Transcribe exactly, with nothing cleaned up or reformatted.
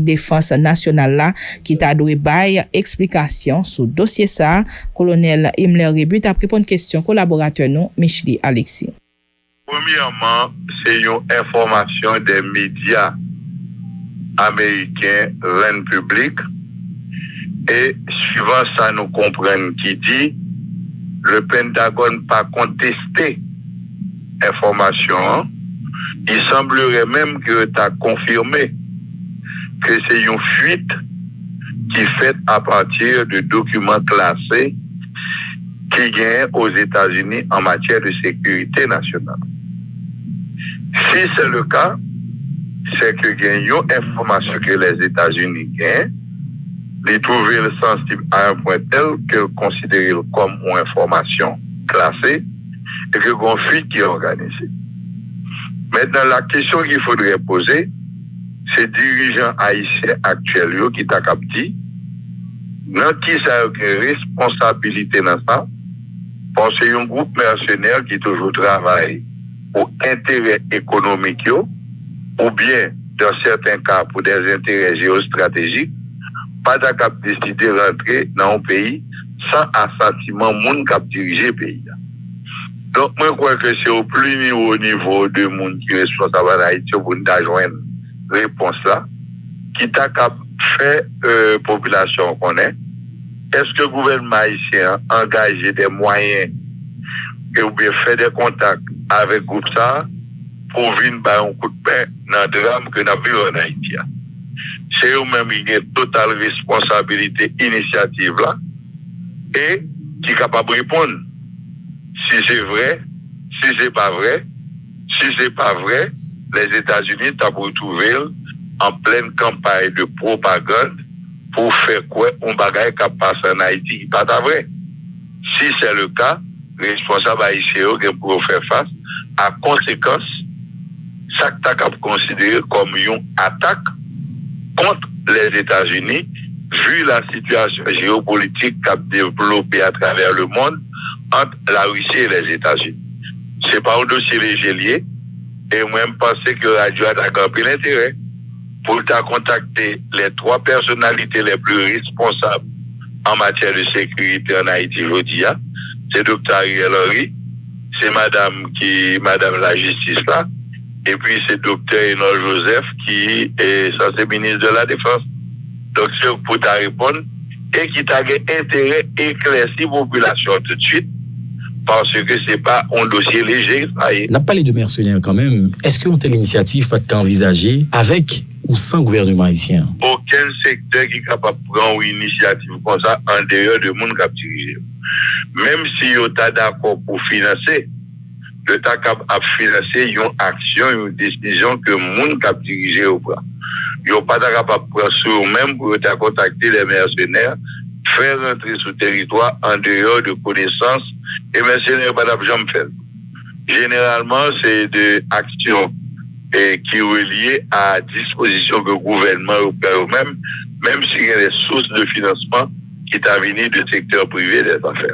Defans Nasyonal la ki ta dwe bay eksplikasyon sou dosye sa a. Kolonèl Himmler Rebu t ap reponn kesyon kolaboratè nou Michely Alexis. Premyèman, se yon enfòmasyon de medya ameriken rann piblik, e swivan sa nou konprann ki di, le Pentagòn pa konteste enfòmasyon an. Il semblerait même que yo ta konfime ke se yon fuit ki fèt apati de dokiman klase ki genyen Ozetazini an matyè de sekirite nasyonal. Si se le ka, se ke gen yon enfòmasyon ke Lèzetazini genyen, li twouve l sansib a yon pwen tèl ke l konsidere l kòm yon enfòmasyon klase e ke gon fuit ki òganize. Mentnan, la kesyon ki fodre poze, se dirijan ayisyen aktyèl yo ki ta kab di nan kisa yo gen responsabilite nan sa, paske yon gwoup mèsenè ki toujou travay pou enterè ekonomik yo, oubyen, dan sèten ka, pou dèzenterè jewestratejik, pa ta kab deside rantre nan yon peyi san asantiman moun k ap dirije peyi a. Donk, mwen kwè ke se o pli niwo nivo de moun ki responsab ann Ayiti yo pou n ta jwenn repons la, ki ta kab fè popilasyon an konnen èske gouvènman ayisyen an angaje de mwayen oubyen fè de kontak avèk gwoup sa a pou vin bay yon kout men nan dram ke n ap viv ann Ayiti a. Se yo menm ki gen total responsabilite inisyativ la e ki kapab reponn si se vre, si se pa vre. Si se pa vre, Lèzetazini t ap retwouve l an plèn kanpay de pwopagann pou fè kwè yon bagay k ap pase ann Ayiti ki pa ta vre. Si se le ka, responsab ayisyen yo gen pou yo fè fas a konsekans sa k ta kab konsidere kòm yon atak kont Lèzetazini, vi la sitiyasyon jewopolitik k ap devlope atravè lemonn ant Larisi e Lèzetazini. Se pa yon dosye leje l ye, e mwen, m panse ke radyo a ta gen anpil enterè pou l ta kontakte les trois personnalités les plus responsables en matière de sécurité en Haïti jodi a. Se Doktè Ariel Henry, se madanm ki madanm lajistis la, epi se Doktè Enor Joseph ki e, sanse minis de la defans. Donk, se yo k pou ta reponn e ki ta gen enterè eklèsi popilasyon an toutswit, paske se pa yon dosye leje sa ye. N ap pale de mèsenè kanmenm. Èske yon tèl inisyativ pa t ka anvizaje avèk ou san gouvènman ayisyen an? Okenn sektè ki kapab pran yon inisyativ konsa andeyò de moun k ap dirije yo. Menm si yo ta dakò pou finanse, yo ta kab ap finanse yon aksyon, yon desizyon ke moun k ap dirije yo pran. Yo pa ta kapab pran sou yo menm pou yo ta kontakte de mèsenè, fè rantre sou teritwa andeyò de konesans, e mèsenè yo pa t ap janm fè l. Jeneralman, se de aksyon e ki relye a dispozisyon ke gouvènman yo pran yo menm, menm si gen de sous de finansman ki ta vini de sektè prive dèzafè.